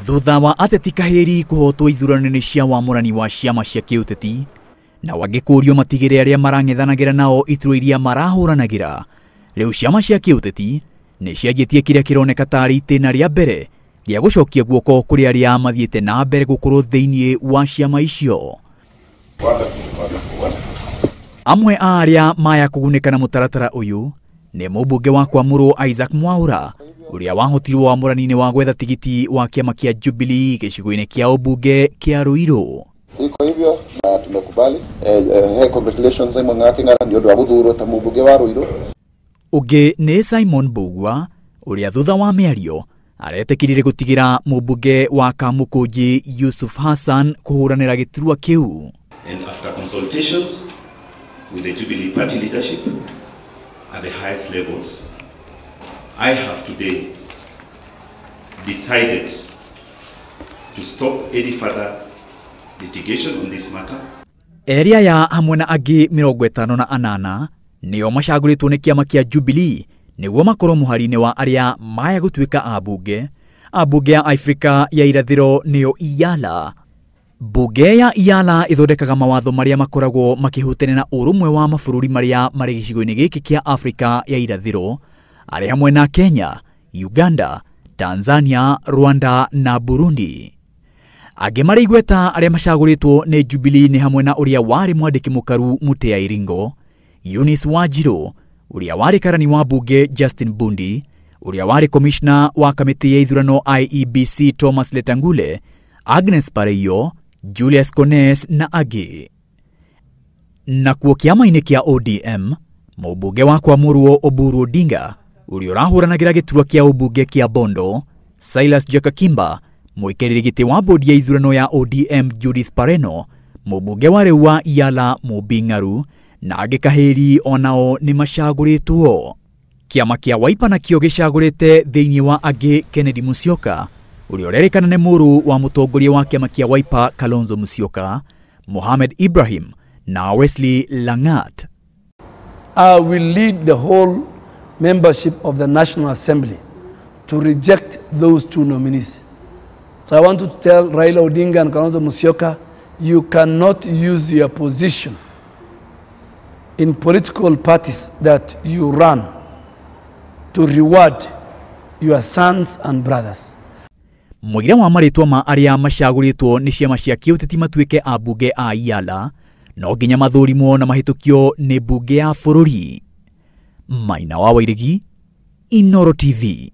Thutha wa ateti Kahĩri kũhotwo ithurano-inĩ cia wamũrani wa ciama cia kĩũteti na wangĩ kũrio matigĩre arĩa marang'ethanagĩra nao iturwa iria marahũranagĩra, rĩu ciama cia kĩũteti nĩ cianjĩtie kĩrĩa kĩroneka tarĩ itĩna rĩa mbere rĩa gũcokia guoko kũrĩ arĩa mathiĩte na mbere gũkorwo thĩinĩ wa ciama icio. Amwe a arĩa maya kũgunĩka na mũtaratara ũyũ nĩ mũmbunge wa Kwamũrwo Isaac Mwaura ũrĩa wahotirwo wamũrani-inĩ wa gwetha tigiti wa kĩama kĩa Jubilee gĩcigo-inĩ kĩa ũmbunge kĩa Ruiru. Iko hivyo na tumekubali. Congratulations Simon Ng'ara nĩ ũndũ wa gũthurwo ta mũmbunge wa Ruiru. Ũngĩ nĩ Simon Mbugua ũrĩa thutha wa mĩario aretĩkĩrire gũtigĩra mũmbunge wa Kamũkũnji Yusuf Hassan kũhũranĩra gĩturwa kĩu. And after consultations with the Jubilee Party leadership at the highest levels, I have today decided to stop any further litigation on this matter. Eri aya hamwe na angĩ 58 nĩo macagũrĩtwo nĩ kĩama kĩa Jubilee nĩguo makorwo mũhari-inĩ wa arĩa maya gũtuĩka ambunge. Ambunge a Afrika ya irathĩro nĩo IALA. Mbunge ya IALA ĩthondekaga mawatho marĩa makoragwo makĩhutania na ũrũmwe wa mabũrũri marĩa marĩ gĩcigo-inĩ gĩkĩ kĩa Afrika ya irathĩro, arĩ hamwe na Kenya, Uganda, Tanzania, Rwanda na Burundi. Angĩ marĩ igweta arĩa macagũrĩtwo nĩ Jubilee nĩ hamwe na ũrĩa warĩ mwandĩki mũkaru Mutea Iringo, Eunice Wanjiru, ũrĩa warĩ karani wa mbunge Justin Bundi, ũrĩa warĩ komishna wa kamĩtĩ ya ithurano IEBC Thomas Letangule, Agnes Pareiyo, Julius Kones na angĩ. Nakuo kĩama-inĩ kĩa ODM, mũmbunge wa Kwamũrwo Oburu Odinga, ũrĩa ũrahũranagĩra gĩturwa kĩa ũmbunge kĩa Bondo, Silas Jakakimba, mũikarĩri gĩtĩ wa bodi ya ithurano ya ODM Judith Pareno, mũmbunge wa rĩu wa Iala Mumbi Ng'aru, na angĩ Kahĩri onao nĩ macagũrĩtwo. Kĩama kĩa Wiper nakĩo gĩcagũrĩte thĩinĩ wa angĩ Kennedy Musyoka, ũrĩa ũrerĩkana nĩ mũrũ wa mũtongoria wa kĩama kĩa Wiper Kalonzo Musyoka, Mohamed Ibrahim na Wesley Langat. I will lead the whole membership of the National Assembly to reject those two nominees. So I want to tell Raila Odinga and Kalonzo Musyoka, you cannot use your position in political parties that you run to reward your sons and brothers. Mũira wa marĩtwa ma arĩa macagũrĩtwo nĩ ciama cia kĩũteti matuĩke ambunge a IALA no nginya mathũrimwo na mahĩtũkio nĩ mbunge ya bũrũri. Maina wa Wairegi, Inooro TV.